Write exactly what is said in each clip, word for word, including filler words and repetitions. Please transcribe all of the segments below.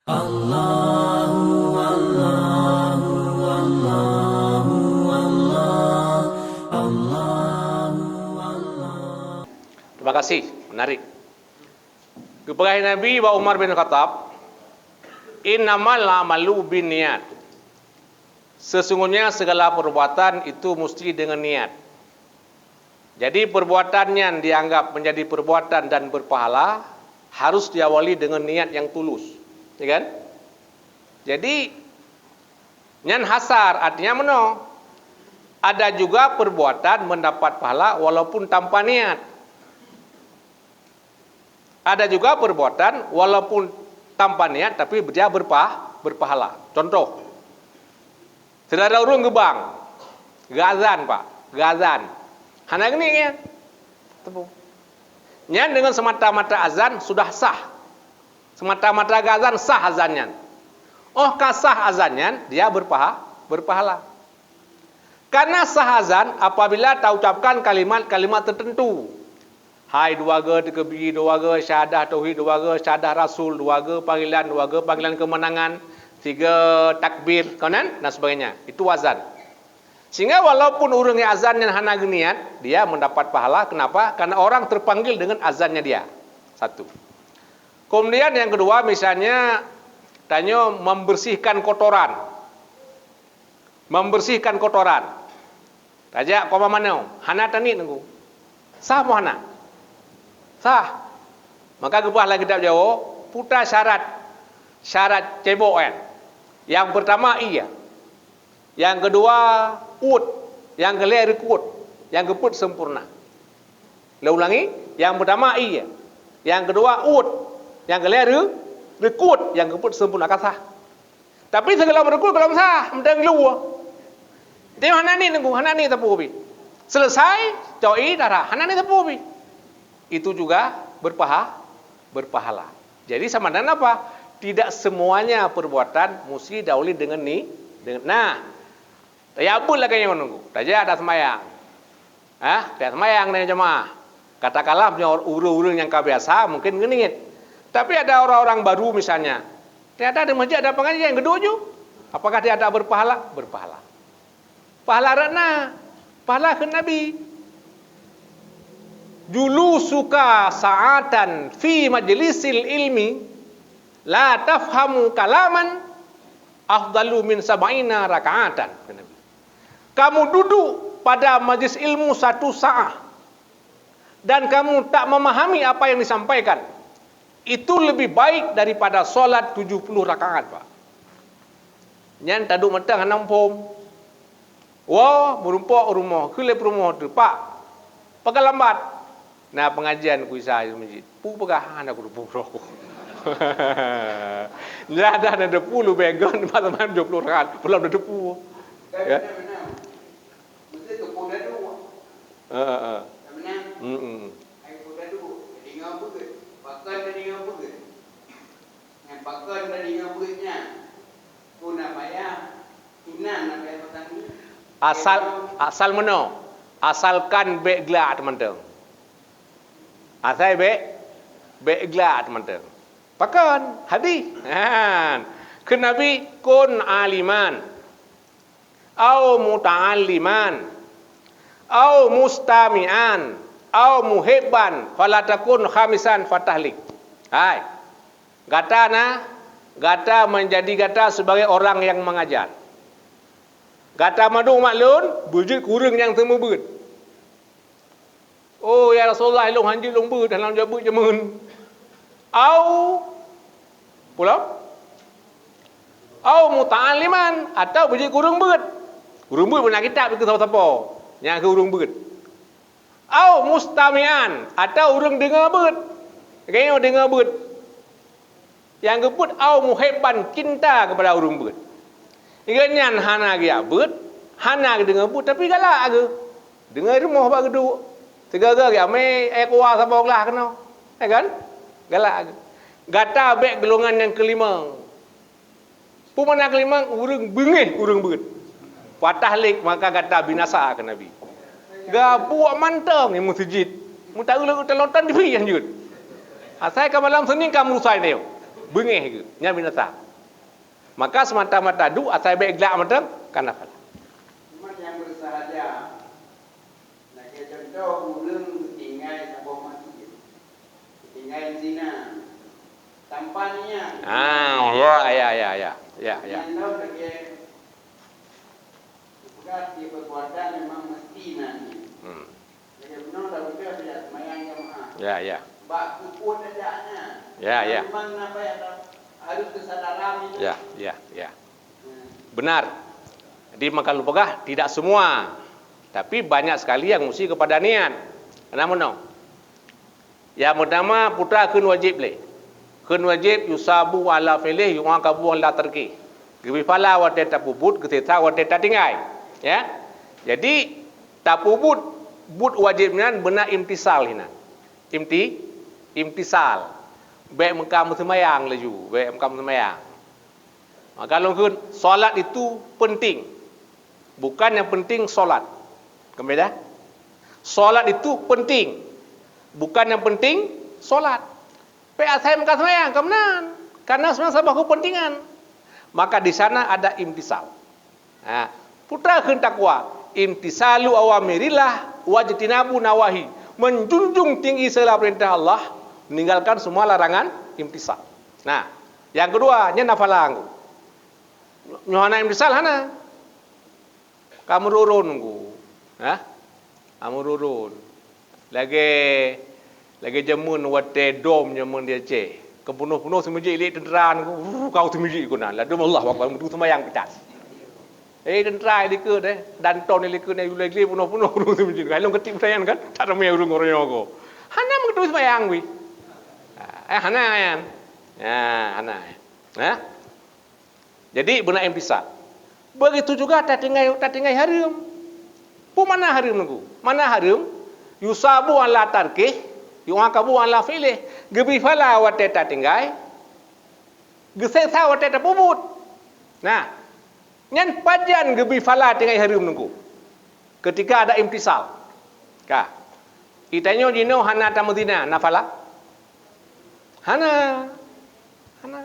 Allahu, Allahu, Allahu, Allah, Allahu, Allah. Terima kasih, menarik. Geupeugah Nabi bak Umar bin Khattab, "Innamal a'malu binniyat." Sesungguhnya segala perbuatan itu mesti dengan niat. Jadi perbuatan nyan dianggap menjadi perbuatan dan berpahala harus diawali dengan niat yang tulus, ya kan? Jadi nyan hasar, artinya meunoe. Ada juga perbuatan mendapat pahala walaupun tanpa niat. Ada juga perbuatan walaupun tanpa niat tapi dia berpah-, berpahala. Contoh, syedara ureuëng geubang, geuazan, Pak, geuazan. Hana geuniet nyan. Teupeu. Nyan dengan semata-mata azan sudah sah. Semata-mata geuazan sah azan nyan. Óh ka sah azan nyan, dia berpaha-, berpahala. Karena sah azan apabila taucapkan kalimat-kalimat tertentu. Hai dua ge teukeubiri, dua ge syahadah tauhid, dua ge syahadah rasul, dua ge panggilan, dua ge panggilan keumanangan, tiga takbir, kon nyan, dan sebagainya. Itu azan. Sehingga walaupun ureuëng nyang azan nyan hana geuniat, dia mendapat pahala. Kenapa? Karena orang terpanggil dengan azannya dia. Satu. Kemudian yang kedua, misalnya, tanyoe membersihkan kotoran. Membersihkan kotoran. Tajak koma manoe, hana taniet nunggu. Sah moh hana? Sah. Maka geupeugah lam kitab Jawoe, puta syarat, syarat cebok nyan. Yang pertama ie. Yang kedua uet. Yang keulhèe reukot. Yang keupeuet sempurna. Lôn ulangi, yang pertama ie. Yang kedua uet. Yang keulhèe re-, reukot. Yang keupeuet sempurna, ka sah. Tapi sigohlom reukot gohlom sah, meuteung lue. Dia hana ni nunggu, hana ni teupeu bi. Selesai, cok ie darah, hana ni teupeu bi. Itu juga berpaha-, berpahala. Jadi sama dengan apa? Tidak semuanya perbuatan mesti diawali dengan ni, dengan, nah, tajak buet lagèe nyoe nunggu. Tajak dak sembahyang. Ah, tajak sembahyang nyoe jemaah. Katakanlah punya ureuëng-ureuëng nyang ka biasa mungkin geuniet. Tapi ada orang-orang baru misalnya. Ternyata di masjid ada pengajian, geuduek ju. Apakah dia tak berpahala? Berpahala. Pahala rot na, pahala kheun Nabi. "Julusuka sa'atan fi majlisil ilmi la tafhamu kalaman afdalu min sab'ina raka'atan," kheun Nabi. Kamu duduk pada majlis ilmu satu saat dan kamu tak memahami apa yang disampaikan, itu lebih baik daripada solat tujuh puluh rakaat, Pak. Nyan taduek mantong hana muphom. Woe, meurumpok u rumoh, kheun lé peurumoh teuh, "Pak, pakon lambat?" "Na pengajian ku Isa di masjid." "Peue peugah?" "Hana kuteupeu droe." Nyan dah na teupeu leubeh gon, teuma tujuh puluh rakaat, peulom teupeu. Ya. Meusti keu peue na duek. Heeh, heeh. Ka meunan? Mm-mm. Ai peue na duek, teudeungoe beugét. Pakon teudeungoe beugét? Nyang pakon teudeungoe beugét nyan? Peue na payah? Inan na payah peutanggung? Asal, asal meunoe. Asalkan bèk glak teumantong. Asai bèk, bèk glak teumantong. Pakon? Hadih. Han. Kheun Nabi, "Kun aliman, au muta'alliman, au mustami'an, au muhibban, fala takun khamisan fatahlik." Hai, gata na, gata menjadi gata sebagai orang yang mengajar. Gata mandum umat lôn, beujeuet keu ureuëng nyang seumeubeuet. "Oh, ya Rasulullah, ilôn hanjeuet lôn beuet, hana lôn jak beuet jameun." Au, peue lom? Au muta'alliman, atawa beujeuet keu ureuëng beuet. Ureuëng beuet beuna kitab dikeue sapo-sapo, nyang keu ureuëng beuet. Au mustami'an, atawa ureuëng deungoe beuet. Lagèe nyoe deungoe beuet. Nyang geupeuet au muhibban, cinta kepada ureuëng beuet. Gobnyan hana geujak beuet, hana geudeungoe beuet, tapi galak geuh. Deungoe rumoh bak geuduek. Sigoe-goe geujak mé, eh, kuah saboh glah keunoe. Ya kan? Galak geuh. Gata bèk golongan nyang keulimong. Peue makna keulimong? Ureuëng beungéh ureuëng beuet. Fatahlik, maka gata binasa, kheun Nabi. Gabuek mantong di meuseujid. Meutauleuek teulonton di pih hanjeuet. Asai ka malam Senin ka meurusai nyoe. Beungéh geuh, nyan binasa. Maka seumata-mata duek asai bék glak mantong, ka na pahala. Cuma nyang bersahaja, lagèe contoh ureueng tinggai saboh masjid, tinggai zina, tanpa niat. Ah, ya, ya, ya, ya. Ya, ya. Nyan lom lagèe tugas di perbuatan memang mesti na niat. Hmm. Jadi, bunoe dah beutôi tidak sembahyang jamaah. Ya, ya. Bak keukuat ajaknya. Ya, ya. Memang napa yang harus kesadaran itu. Ya, ya, ya. Hmm. Benar. Jadi, maka lôn peugah, tidak semua. Tapi, banyak sekali yang mesti kepada niat. Kenapa no? Yang pertama, putra kheun wajib lé. Kheun wajib, yusabu ala fi'lih, yu'aqabu ala tarkih. Geubri pahala watèe tapeubuet, geuseksa watèe tatinggai. Ya. Jadi, tapeubuet buet wajéb nyan beuna imtisal hinan. Imti-, imtisal. Bék meuka meuseumayang laju, bék meuka meuseumayang. Maka lôn kheun, salat itu penting. Bukan yang penting salat. Kan beda? Salat itu penting. Bukan yang penting salat. Pé asai meuka seumayang, ka meunan. Karena seumayang saboh keupeuntingan. Maka di sana ada imtisal. Ha, putra kheun takwa, imtisalu awamirillah wajtinabu nawahi. Menjunjung tinggi segala perintah Allah, meninggalkan semua larangan, imtisal. Nah, yang kedua, nyan na pahala ngku. Nyoe hana imtisal, hana. Ka meururon ngku. Ha? Ka meururon. Lagèe, lagèe jameun watèe dom jameun di Aceh. Keupunoh-punoh seumeujik lé teuntra ngku, uh, ka seumeujik keunan. Ladôm Allahu Akbar, meuteumèe seumayang peucat. Eh, teuntra likot, eh. Danton likot, eh, ulèe glé punoh-punoh ureueng seumeujik. Kalau keutik peusayan kan, tak ramè ureueng-ureueng nyoe ko. Hana meuteumèe seumayang wih. Ah, eh, hana nyan. Ya, hana. Ha? Jadi, beuna imtisal. Begitu juga tatinggai, tatinggai hareuem. Peue makna hareuem, Teungku? Makna hareuem, yusabu ala tarkih, yu'aqabu ala fi'lih. Geubri pahala watèe tatinggai, geuseksa watèe tapeubuet. Nah, nyan pajan geubri pahala tinggai hareuem, Teungku? Ketika ada imtisal. Ka. Geutanyoe jinoe hana tameuzina, na pahala? Hana. Hana.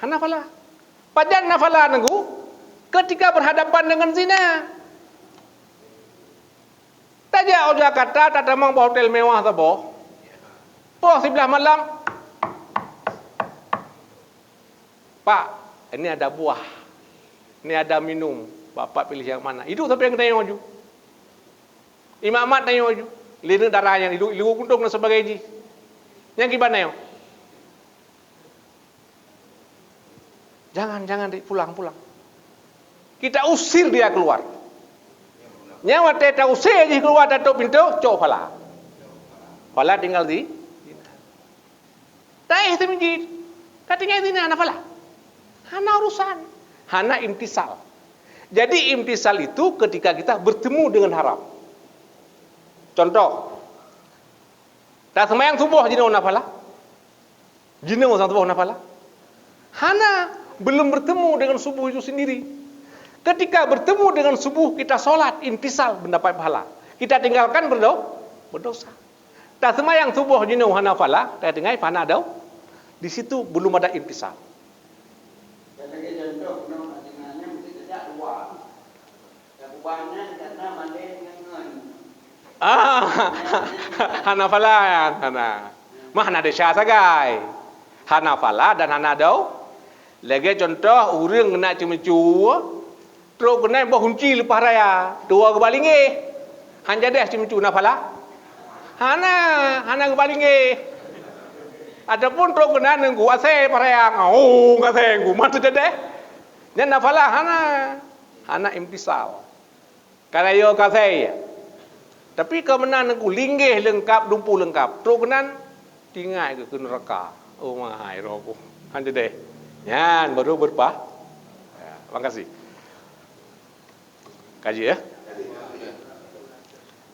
Hana pahala. Pajan na pahala, Teungku? Ketika berhadapan dengan zina. Tajak u Jakarta, tatamong bak hotel mewah saboh. Poh siblaih malam, "Pak, ini ada buah. Ini ada minum. Bapak pilih yang mana?" Iduek sampai nyang tanyong laju. Imat-imat tanyong laju. Lé neuk dara nyan, iduek, ilueng kuntong dan sebagainya jih. Nyang kiban tanyong. "Jangan, jangan, Dik, pulang, pulang." Kita usir dia keluar. Nyan watèe tausir jih keluar, tatôp pintoe, cok pahala. Pahala tinggal di, taéh seumeujid. Ka tinggai zina, hana pahala. Hana urusan. Hana imtisal. Jadi, imtisal itu ketika kita bertemu dengan haram. Contoh, taseumayang suboh jinoe na pahala? Jinoe sang suboh na pahala? Hana, belum bertemu dengan subuh itu sendiri. Ketika bertemu dengan subuh, kita sholat, imtisal, mendapat pahala. Kita tinggalkan, berdo-, berdosa. Taseumayang suboh jinoe hana pahala, tatinggai hana do-, di situ belum ada imtisal. Dan lagi contoh, mesti sejak dua. Ah, hana pahala nyan, hana. Mah hana desya sagai. Hana pahala dan hana do-, lagèe contoh, ureueng keuneuk ceumeucue, trok keunan boh gunci leupah raya, tuwoe geuba linggéh. Han jadeh ceumeucue, na pahala? Hana, hana geuba linggéh. Ataupun trok keunan neunggu asèe leupah raya, oh, asèe neunggu, mantong jadeh. Nyan na pahala? Hana. Hana imtisal. Ka rayeuk ka asèe. Tapi ka meunan neunggu linggéh leungkap, dumpeue leungkap. Trok keunan, tingat keu, keu neuraka. Oh, mahai roh boh. Han jadeh. Nyan baru berpah-, ya, makasih. Kaji, ya.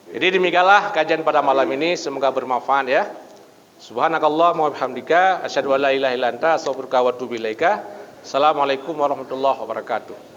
Jadi, demikianlah kajian pada malam ini. Semoga bermanfaat, ya. Subhanakallahumma wa bihamdika, asyhadu an la ilaha illa anta, astaghfiruka wa atubu ilaika. Assalamualaikum warahmatullahi wabarakatuh.